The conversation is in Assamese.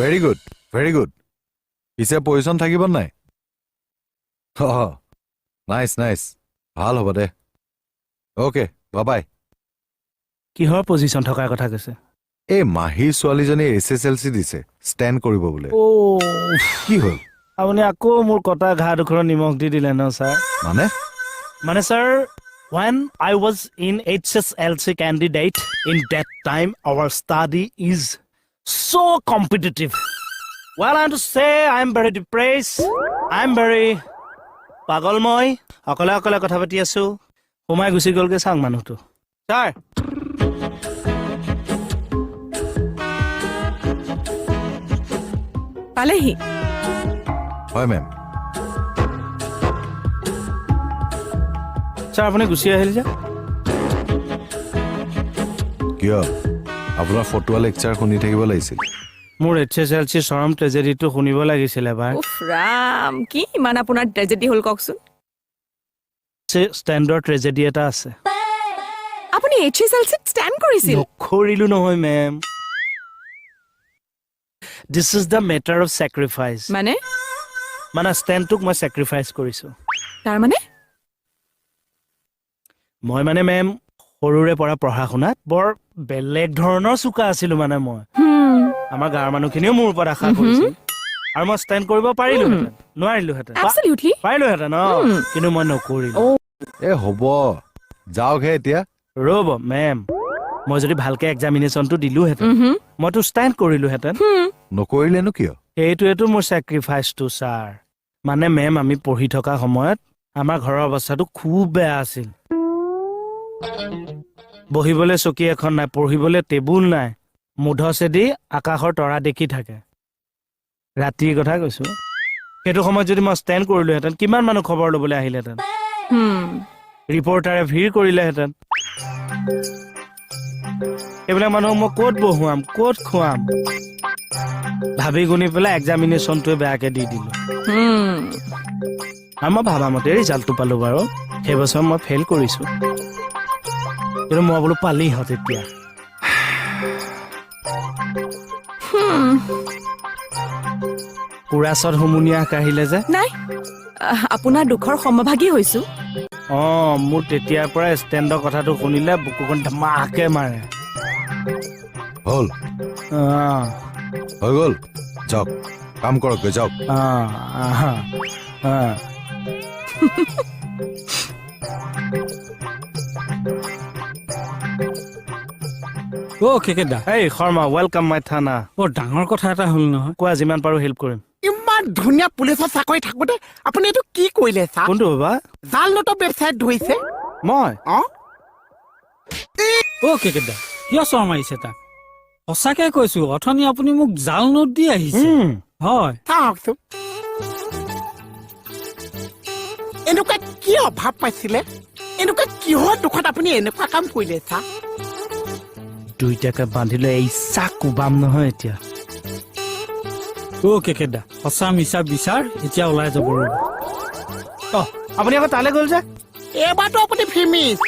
Very good, very good. পিছে পজিশ্যন থাকিব নাই? অঁ, নাইচ নাইচ, ভাল হ'ব দে। অ'কে, বাই। কিহৰ পজিশ্যন থকাৰ কথা কৈছে? এই মাহীৰ ছোৱালীজনীয়ে HSLC দিছে, ষ্টেণ্ড কৰিব বোলে। অ'। কি হ'ল? আপুনি আকৌ মোৰ কটা ঘাঁডোখৰত নিমখ দি দিলে ন ছাৰ? মানে? মানে sir, when I was in HSLC candidate, in that time our study is so competitive. Well, I have to say I'm very depressed. I'm very পাগল। মই অকলে অকলে কথা পাতি আছো, সোমাই গুচি গ'লগৈ চাওক মানুহটো ছাৰ। পালেহি। হয় মেম। ছাৰ, আপুনি গুচি আহিল যে? কিয়, আপোনাৰ ফটোৱা লেকচাৰ শুনি থাকিব লাগিছিল? মোৰ HSLC চৰম ট্ৰেজেডিটো শুনিব লাগিছিল এবাৰ। উফ ৰাম, কি ইমান আপোনাৰ ট্ৰেজেডি হ'ল কওকচোন? ষ্টেণ্ডৰ ট্ৰেজেডি এটা আছে। আপুনি HSLCত ষ্টেণ্ড কৰিছিল? নকৰিলো নহয় ma'am. This is the matter of sacrifice. মানে? মানে ষ্টেণ্ডটোক মই চেক্ৰিফাইচ কৰিছো। তাৰ মানে? মই মানে মেম, সৰুৰে পৰা পঢ়া শুনাত বৰ বেলেগ ধৰণৰ চোকা আছিলো। মানে মই আমাৰ গাঁৱৰ মানুহখিনিও মোৰ ওপৰত আশা কৰিছিল আৰু মই ষ্টেণ্ড কৰিব পাৰিলোহেঁতেন, নোৱাৰিলোহেঁতেন? এবছলিউটলি। পাৰিলোহেঁতেন, অ। কিন্তু মই নকৰিলো। এ হ'ব, যাওকহে এতিয়া। ৰ'ব মেম, মই যদি ভালকে এক্সামিনেশ্যনটো দিলোহেঁতেন, মইতো ষ্টেণ্ড কৰিলোহেঁতেন। নকৰিলেনো কিয়? সেইটোৱেতো মোৰ চেক্ৰিফাইচটো ছাৰ। মানে মেম, আমি পঢ়ি থকা সময়ত আমাৰ ঘৰৰ অৱস্থাটো খুব বেয়া আছিল। বহিবলৈ চকী এখন নাই, পঢ়িবলৈ টেবুল নাই, মুধচেদি আকাশৰ তৰা দেখি থাকে। ৰাতিৰ কথা কৈছো। সেইটো সময়ত যদি মই ষ্টেণ্ড কৰিলোহেঁতেন, কিমান মানুহ খবৰ ল'বলৈ আহিলেহেঁতেন, ৰিপৰ্টাৰে ভিৰ কৰিলেহেঁতেন। এইবিলাক মানুহক মই ক'ত বহুৱাম, ক'ত খুৱাম, ভাবি গুণি পেলাই এক্সামিনেশ্যনটোৱে বেয়াকে দি দিলো। আৰু মই ভাবা মতে ৰিজাল্টটো পালো বাৰু। সেইবছৰ মই ফেইল কৰিছো, কিন্তু মই বোলো পালিহঁত এতিয়া। কুৰাছত হুমুনিয়াহ কাঢ়িলে যে? নাই, আপোনাৰ দুখৰ সমভাগী হৈছো। অ, মোৰ তেতিয়াৰ পৰা ষ্টেণ্ডৰ কথাটো শুনিলে বুকুখন ধমাকে মাৰে। হ'ল? অ। হৈ গ'ল, যাওক, কাম কৰকগৈ যাওক। অ, আহা, অ। অ' কেকেদা। এই শৰ্মা, welcome মাই থানা। বৰ ডাঙৰ কথা এটা হ'ল নহয়। কোৱা, যিমান পাৰো হেল্প কৰিম। ইমান ধুনীয়া পুলিচৰ চাকৰি থাকোতে আপুনি এইটো কি কৰিলে ছাৰ? কোনটো বাবা? জাল নোটৰ ৱেবছাইট ধৰিছে। মই? অ। অ' কেকেদা, কিয় চৰ মাৰিছে তাক? সঁচাকে কৈছো, অথনি আপুনি মোক জাল নোট দি আহিছে। হয়। চাওকচোন, এনেকুৱা কি অভাৱ পাইছিলে, এনেকুৱা কিহৰ দুখত আপুনি এনেকুৱা কাম কৰিলে ছাৰ? দুইটাকে বান্ধিলে এই চাক কোবাম নহয় এতিয়া। অ' কেকেদা, সঁচা মিছা বিচাৰ এতিয়া ওলাই যাব ৰ'ব। অ, আপুনি আকৌ তালৈ গ'ল যে? এইবাৰতো আপুনি ফিমিছ।